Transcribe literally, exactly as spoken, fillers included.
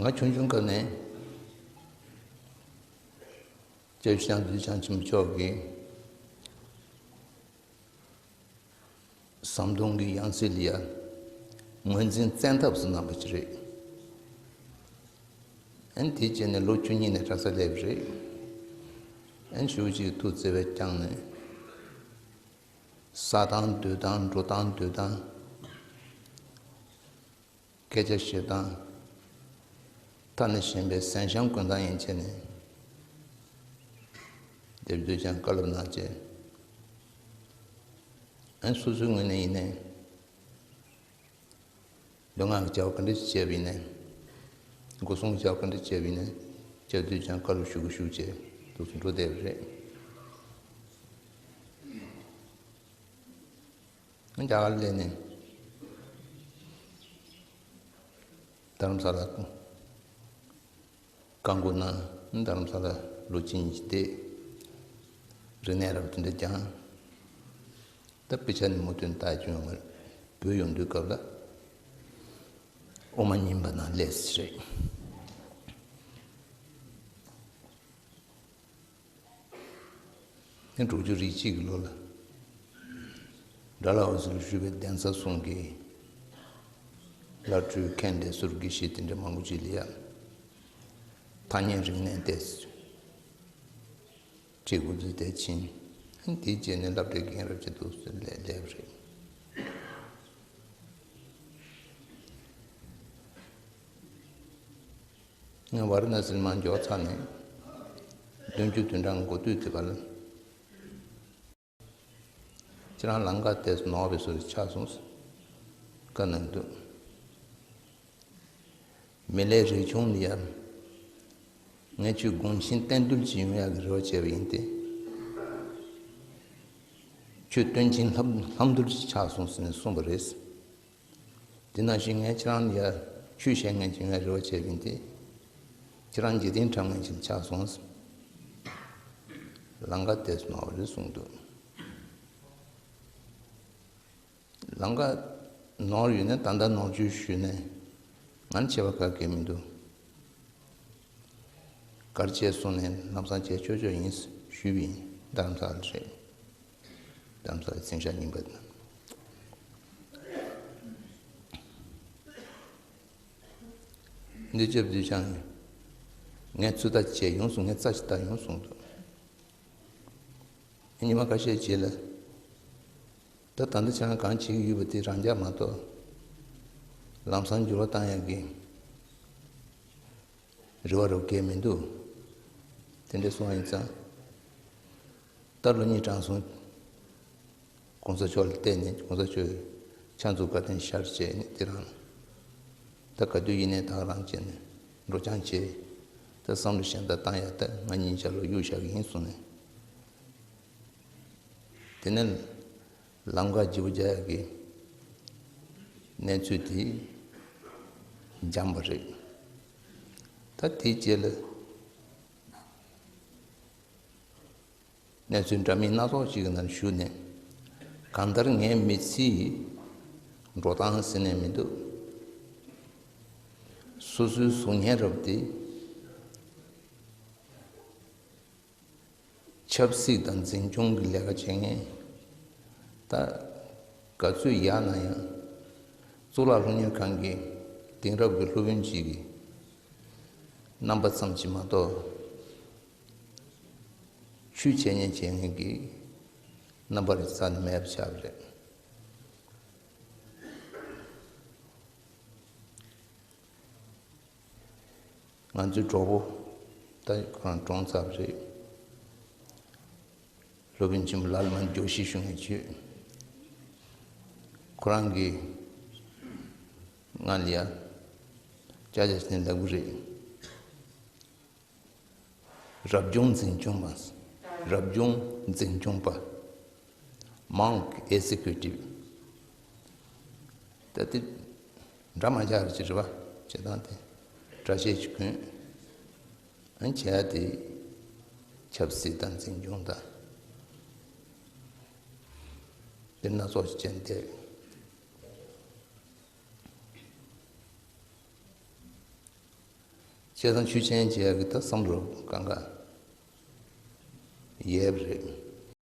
ང་ཆུང་ཆུང་སྐབས་ནས་སྐྱབས་རྗེ་འཇམ་དཔལ་ཆེན་པོ་མཆོག་གི་ཟམ་གདོང་གི་ཡང་སྲིད་ལ་ཡ་ངོས་འཛིན་བཙན་ཐབས་སུ་གནང་བ་ཅིག་རེད། ཨན་དེ་བྱས་ནས་ལོ་བཅུ་གཉིས་ནས་གྲྭ་ས་སླེབས་རེད། ཨན་ཞུ་ཅིག་ཐུགས་བརྩེ་བས་བསྐྱངས་ནས། ས་དང་སྡོད་དང་འགྲོ་དང་སྡོད་དང་། སྐད་ཆ་བཤད་དང་། ཐ་ན་གཞན་པའི་གཟན་ཤམ་གོན་སྟངས་ཡན་ཆད་ནས། སྡེབ་སྡུད་ཀྱང་བཀའ་སློབ་གནང་བྱས། ཨན་སོ་སོའི་ངོས་ནས་ཡིན་ནའི། ལུས་ངག་གི་བྱ་བ་ག་འདྲ་ཞིག་བྱས་པ་ཡིན་ནའི། སྒོ་སྲུང་གི་བྱ་བ་ག་འདྲ་བྱས་པ་ཡིན་ནའི། སྐྱབས་བཅོལ་ཀྱང་བཀའ་སློབ་ཞུ་གི་ཞུ་བྱས་འདུག་སེ་འགྲོ་བསྡད་པ་རེད། རྒྱ་གར་སླེབས་ནས་རྡ་རམ་ས་ལ་བཀའ་བསྒོ་གནང་། རྡ་རམ་ས་ལ་ལོ་གཅིག་གཉིས་ཀྱི་བསྡད། རིག་གནས་རབ་དེ་འདྲ་སྦྱངས། ད་དཔེ་ཆ་ནས་མུ་མཐུད་ལྟ་བྱུང་བ། བོད་ཡོང་དུས་སྐབས་ལ་དབུ་མ་རྙིང་པ་ནང་སླེབས་རེད། ནི་དྲུག་ཅུ་རེ་གཅིག་གི་ལོ་ལ་དགྲ་ལྷ་འོད་ཟེར་ཞུ་བའི་གདན་ས་གསུམ་གྱི་བླ་སྤྲུལ་མཁན་སྡེ་ཟུར་དགེ་བཤེས་དེ་འདྲ་མང་པོ་ཅིག་ལ་ཡ་ཐ་སྙད་རིག་གནས་ཏེ་ཁྲིད་འགོ་འཛུགས་ཏེ་ཕྱིན། དེའི་རྗེས་ནས་སློབ་གྲྭའི་རྒན་རབས་ཅིག་ཏུ་སླེབས་རེད། ང་ཝཱ་ར་ཎ་སིར་མར་འབྱོར་ཚར་ནས་བདུན་ཅུ་དོན་གྲངས་འགོ་སྟོད་དེ་བར་ལ། ཁྱེད་རང་ལམ་ཁ་དེ་ནོར་བའི་བཟོ་ཆགས་སོང་། བཀའ་གནང་འདུག་མི་ལའི་རིག་ཆུང་ལ་ཡ། ངས་ཁྱོད་དགོངས་ཆེན་བསྟན་འདུལ་ཅིག་ཡོང་ཡག་གི་རེ་བ་བྱས་པ་ཡིན་ཏེ། ཁྱོད་སྟོན་ཆེན་ལྷམ་ལྷམ་འདུལ་ཅིག་ཆགས་སོང་ཟེར་ནས་གསུངས་པ་རེད། དེ་ནང་བཞིན་ངས་ཁྱེད་རང་ལ་ཡ་ཆོས་བཤད་མཁན་ཅིག་ཡོང་ཡག་རེ་བ་བྱས་པ་ཡིན་ཏེ། ཁྱེད་རང་འཇིག་རྟེན་དྲང་མཁན་ཅིག་ཆགས་སོང་། ལམ་ཁ་དེ་ནོར་བ་རེད་གསུངས་འདུག་ལམ་ཁ་ནོར་ཡོད་ན་ད་ལྟ་ནོར་བཅོས་ཞུས་ནས་ང་ནི་ཆེ་བ་ག་གེ་མི་འདུག་གར་བྱས་སོང་ནས་ལམ་སང་བྱས་ཆོག་ཆོག་ཡིན་ཞུས་པ་ཡིན། རྡ་རམ་ས་ལ་རེད། རྡ་རམ་ས་ལ་མཚན་ཞག་རྙིང་པ་དང་། འདི་ལྕགས་བདུད་ཆང་ངས་ཚུར་ལྟ་བྱས་ཡོང་སོང་། ངས་རྩ་ཞིག་ལྟ་ཡོང་སོང་འདུག་ཉི་མ་ཁ་ཤས་རྗེས་ལ། ད་ད་ལྟ་ཁྱེད་རང་གང་བྱེད་ཀྱི་ཡོད་པ་དེ་རང་འཇགས་མ་གཏོགས། ལམ་སང་འགྱུར་བ་བཏང་ཡག་གི་རེ་བ་རོགས་སྐྱེལ་མི་འདུག་དེ་འདྲ་གསུངས་པ་ཡིན་ཙང་། ད་ལོ་གཉིས་གྲངས་སོང་། གོང་ས་མཆོག་ལ་བལྟས་ནས་གོང་ས་མཆོག་ཕྱག་མཛུབ་བཀའ་དྲིན་ཤར་བྱས་ནས་དེ་རང་། ད་ག་དུས་ཡིན་ནའི་ད་རང་བྱས་ནས་འགྲོ་སྦྱང་བྱས། ད་བསམ་བློ་གཞན་དག་བཏང་ཡག་ད་ང་གཉིས་ཆ་ལ་གཡུག་བཞག་གི་ཡིན་གསུངས་ནས། དེ་ནས་ལམ་ཁ་བརྗེ་པོ་རྒྱག་ཡག་གི་གནས་ཚུལ་དེ་འཇམ་པ་རེད། ད་དེའི་རྗེས་ལ་གནས་ཚུལ་འདྲ་མིན་སྣ་ཚོགས་ཤིག་གི་ནང་ཞུགས་ནས། གང་ལྟར་ངའི་མི་ཚེའི་འགྲོ་སྟངས་ཟེར་ནས་མི་འདུག་སོ་སོའི་གཟུགས་བརྙན་རབ་དེ། ཆབ་སྲིད་དང་འཛིན་སྐྱོང་གི་ལས་ཀ་བྱེད་མཁན། ད་ག་ཚོད་ཡག་ན་ཡང་། གཙུག་ལག་སློབ་གཉེར་ཁང་གི་དེང་རབས་ཀྱི་སློབ་དཔོན་གཅིག་གི་རྣམ་པ་ཙམ་གྱིས་མ་གཏོགས། ཆོས་འཆད་ཉན་བྱེད་མཁན་གྱི་རྣམ་པ་རེ་རྩ་ནས་མེད་པ་ཆགས་པ་རེད། ང་ཚོའི་གྲོགས་པོ་ད་ཁོ་རང་གྲོངས་ཚར་བ་རེད། སློབ་དཔོན་ཆེན་པོ་ལ་ལ་མ་ཇོ་ཤི་ཞུ་མཁན་བྱོས། ཁོ་རང་གིས་ང་ལ་ཡ་ཅ་ཅ་ཞིག་ནས་ལབ་གི་རེད། རབ་བྱུང་འཛིན་སྐྱོང་པ། རབ་བྱུང་འཛིན་སྐྱོང་པ། Monk Executive། ད་དེ་འདྲ་མ་ཆགས་རེད་ཅེས་རེད་བ། བྱེད་སྟངས་དེ་འདྲ་བཤད་ཅིག་གོན། ཨ་ནི་བྱས་ཏེ་ཆབ་སྲིད་དང་འཛིན་སྐྱོང་དང་དེ་སྣ་ཚོགས་ཤིག་བྱས་ཏེ། བྱས་ཙང་ཆོས་ཅན་བྱེད་ཡག་གི་ད་བསམ་བློ་གང་ག་ཡོད་རེད།